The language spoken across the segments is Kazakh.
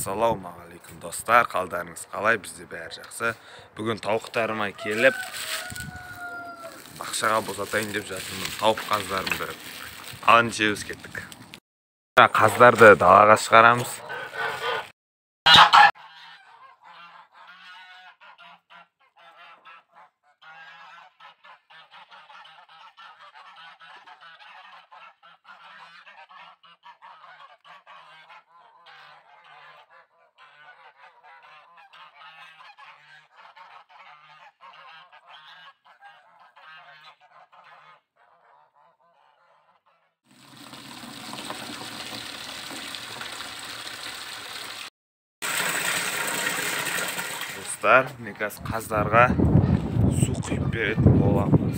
Ассалаумағалейкум достар, қалдарыңыз қалай? Бізде бәрі жақсы. Бүгін тауықтарыма келіп бақшаға босатайын деп жатырмын. Тауық қаздарымды. Ал ендеше біз кеттік. Қаздарды далаға шығарамыз. Достар, міне қазір қаздарға су құйып беретін боламыз.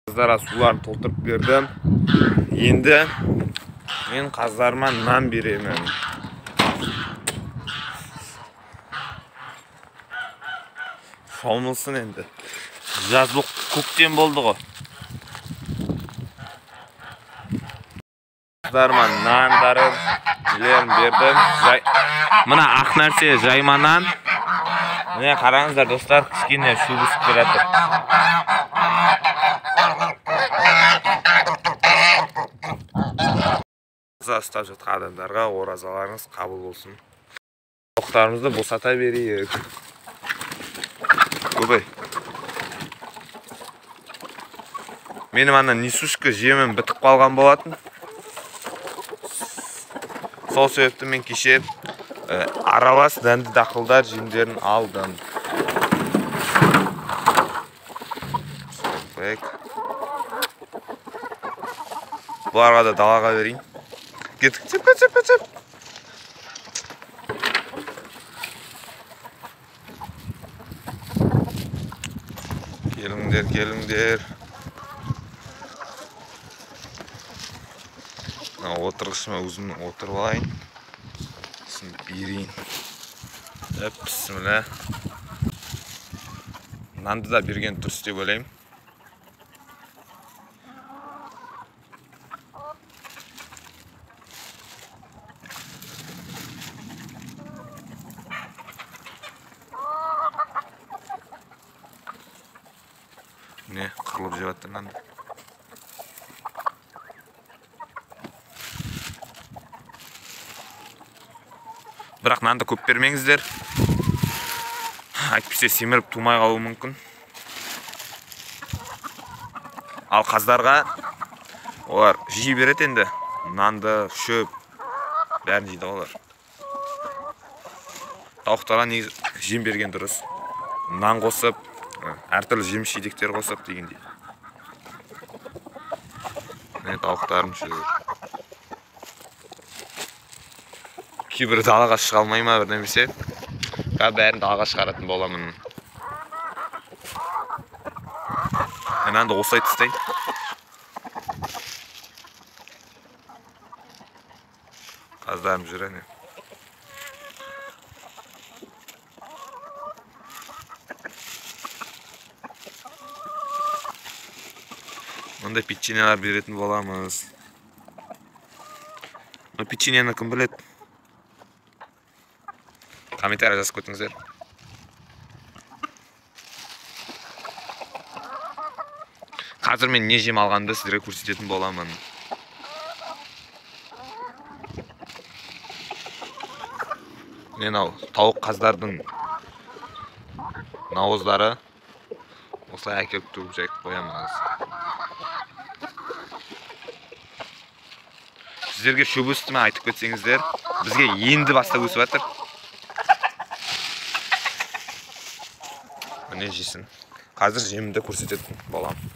Қаздарға суларын толтырып бердім. Енді мен қаздарыма нан беремін. Шомылсын енді. Жаз бұл көктем болды ғой. Қаздарыма нандарын, нелерін бердім. Мына ақ нәрсе жайма нан. Міне қараңыздар достар, кішкене шөп өсіп келе жатыр. Ораза ұстап жатқан адамдарға оразаларыңыз қабыл болсын. Тауықтарымызды босата берейік. Көбей. Менің ана несушка жемім бітіп қалған болатын. Сол себепті мен кеше аралас дәнді дақылдар жемдерін алдым. Бұларға да далаға берейін. Кеттік, теп, теп, теп. Келіңдер, келіңдер. Мына отырғышыма өзім отырып алайын. Сосын берейін. Бісміллә. Нанды да берген дұрыс деп ойлаймын. Міне қырылып жеп жатыр нанды. Бірақ нанды көп бермеңіздер. Әйтпесе семіріп тумай қалуы мүмкін. Ал қаздарға олар жей береді енді. Нанды, шөп, бәрін жейді олар. Тауықтарға негізі жем берген дұрыс. Нан қосып, әртүрлі жеміс жидектер қосып дегендей. Міне тауықтарым жүр. Кейбірі далаға шыға алмай ма бір немесе. Бәрін далаға шығаратын боламын. Нанды осылай тастайын. Қаздарым жүр әне. Мындай печеньелер беретін боламыз. Но печеньені кім біледі? Комментарий жазып кетіңіздер. Қазір мен не жем алғанымды сіздерге көрсететін боламын. Міне мынау тауық қаздардың науыздары. Осылай әкеліп төгіп жайып қоямыз. Сіздерге шөп өсті ме айтып кетсеңіздер, бізге енді бастап өсіп жатыр. Міне жесін. Қазір жемімді көрсететін боламын.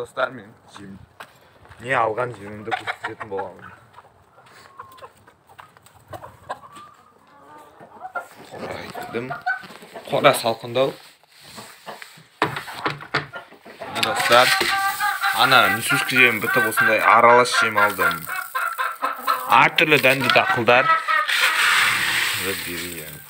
Достар, мен жем не алған жемімді көрсететін боламын. Қораға кірдім. Қора салқындау. Міне достар, ана несушка жем бітіп, осындай аралас жем алдым. Әртүрлі дәнді дақылдар. Берейін.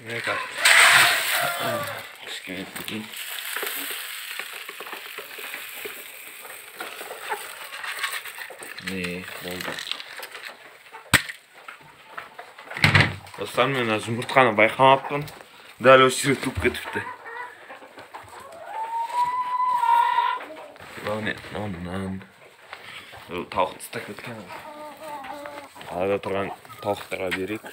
Не как? Кішкене кетейін. Не болды. Достар, мен мына жұмыртқаны байқамаппын. Дәл осы жерге туып кетіпті. Мынау нан. Тауықты ұстап кеткен. Қалада тұрған тауықтарға берейік.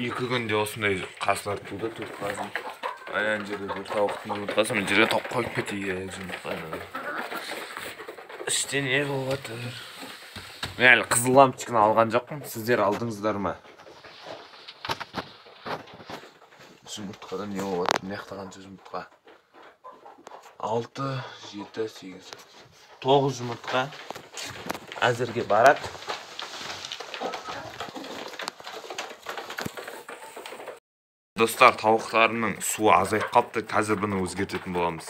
Екі күнде осындай қазылар туды, төрт қазы. Ана жерде бір тауықтың жұмыртқасы, мына жерге тауық қойып кетейік жұмыртқаны. Іште не болып жатыр? Мен әлі қызыл лампочканы алған жоқпын. Сіздер алдыңыздар ма? Жұмыртқада не болып жатыр? Мына жақта қанша жұмыртқа? 6, 7, 8, 9 жұмыртқа әзірге барады. Достар, тауықтарының суы азайып қалыпты. Қазір бұны өзгертетін боламыз.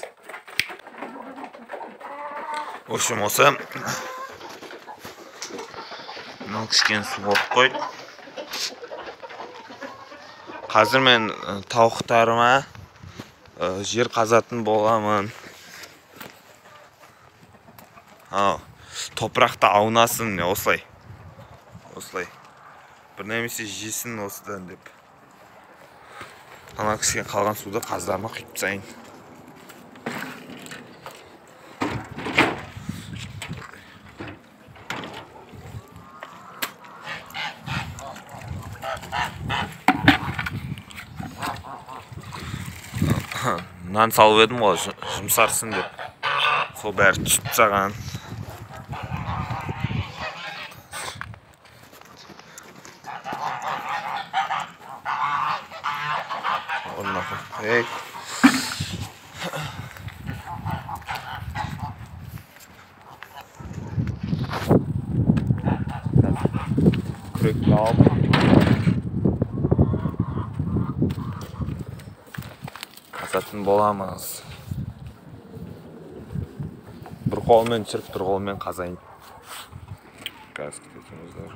В общем, осы мынау кішкене су қойып қойды. Қазір мен тауықтарыма жер қазатын боламын. Ау, топырақта аунасын, міне осылай. Осылай. Бір немесе жесін осыдан деп. Ана кішкене қалған суды қаздарыма құйып тастайын. Нан салып едім ғой, жұмсарсын деп. Сол бәрі түсіп тастаған. Орнына қойып қояйық. Күректі алып қазатын боламыз. Бір қолмен түсіріп, бір қолмен қазайын. Қазір күтетіңіздер.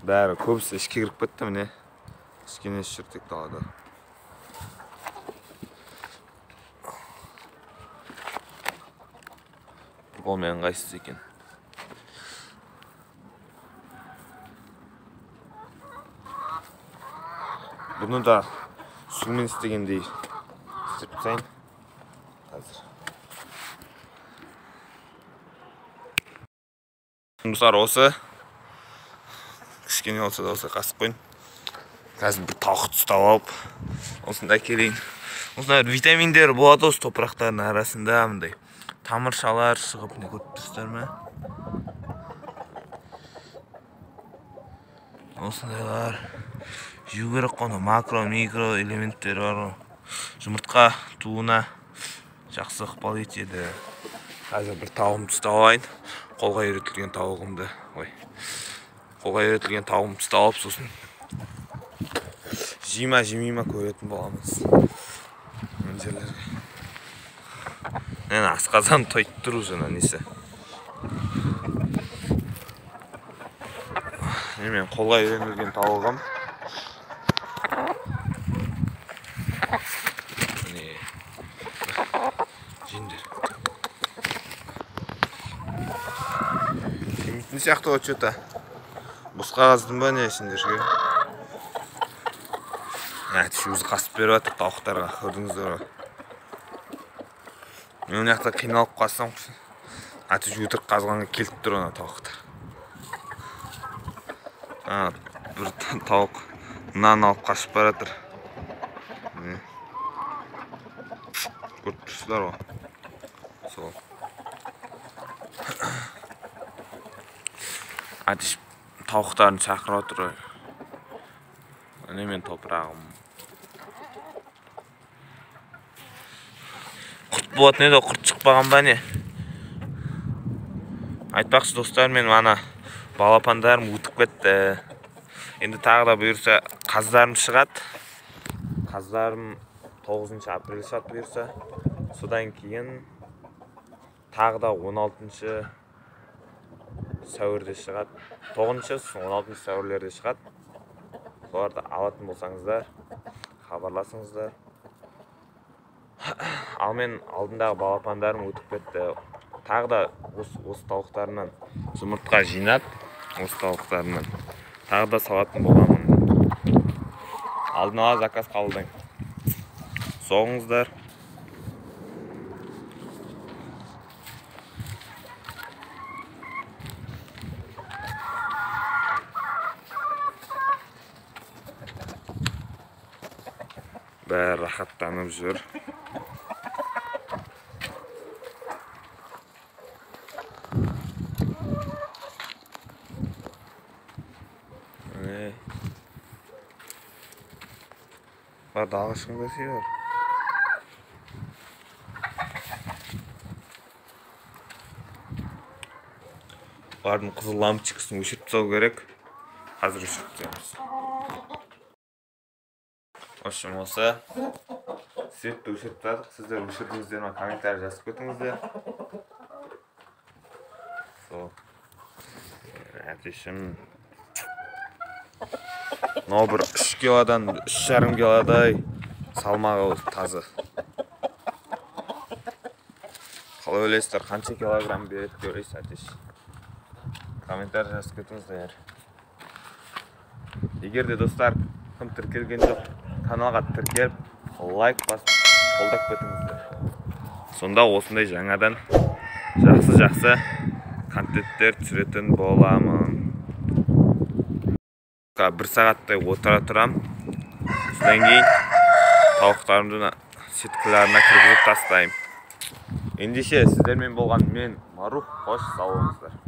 Бәрі көбісі ішке кіріп кетті, міне. Кішкене шіртек далада. Бір қолмен ыңғайсыз екен. Бұны да сумен істегендей істеп тастайын. Қазір. Достар, осы кішкене болса да осылай қасып қойын. Қазір бір тауықты ұстап алып, осында келейін. Осындай витаминдер болады осы топырақтардың арасында, мындай тамыршалар шығып, міне көріп тұрсыздар ма? Осындайлар жеу керек қой, макро, микро элементтері бар ғой. Жұмыртқа тууына жақсы ықпал етеді. Қазір бір тауығымды ұстап алайын. Қолға үйретілген тауығымды. Ой. Қолға үйретілген тауығымды ұстап алып, сосын жей ма, жемей ма көретін боламыз. Мына жерлерге. Мен асқазан тойып тұр уже мына несі. Мен қолға үйренілген тауығым. Міне. Өтпейтін сияқты ғой что-то. Босқа қаздым ба не сендерге? Әтеш өзі қасып беріп жатыр тауықтарға, көрдіңіздер ғой. Мен мына жақта қиналып қалсам, әтеш өтірік қазғанға келіп тұр ана тауықтар. Бір тауық нан алып қашып бара жатыр. Көріп тұрсыздар ғой. Сол. Әтеш тауықтарын шақырып отыр. Міне мен топырағым. Құрт болатын еді, құрт шықпаған ба не? Айтпақшы достар, мен ана балапандарым өтіп кетті. Енді тағы да бұйырса қаздарым шығады. Қаздарым 9 апрель шығады бұйырса. Содан кейін тағы да 16 сәуірде шығады. 9-шы, 16 сәуірлерде шығады. Соларды алатын болсаңыздар, хабарласыңыздар. Ал мен алдындағы балапандарым өтіп кетті. Тағы да осы тауықтарынан жұмыртқа жинап, осы тауықтарынан тағы да салатын боламын. Алдын ала заказ қабылдаймын. Соғыңыздар. Бәрі рахаттанып жүр. Бар далға шығыңдар сендер. Бұлардың қызыл лампочкасын өшіріп тастау керек. Қазір өшіріп тастаймыз. В общем, осы светті өшіріп тастадық. Сіздер өшірдіңіздер ме, комментарий жазып кетіңіздер. Сол. Әтешім. Мынау бір 3 килодан 3,5 килодай салмағы тазы. Қалай ойлайсыздар, қанша килограмм береді деп ойлайсыз әтеш? Комментарий жазып кетіңіздер. Егер де достар, кім тіркелген жоқ, каналға тіркеліп, лайк басып, қолдап кетіңіздер. Сонда осындай жаңадан жақсы-жақсы контенттер түсіретін боламын. Бір сағаттай отыра тұрам. Содан кейін тауықтарымды сеткаларына кіргізіп тастаймын. Ендеше сіздермен болған мен Марух, қош сау болыңыздар.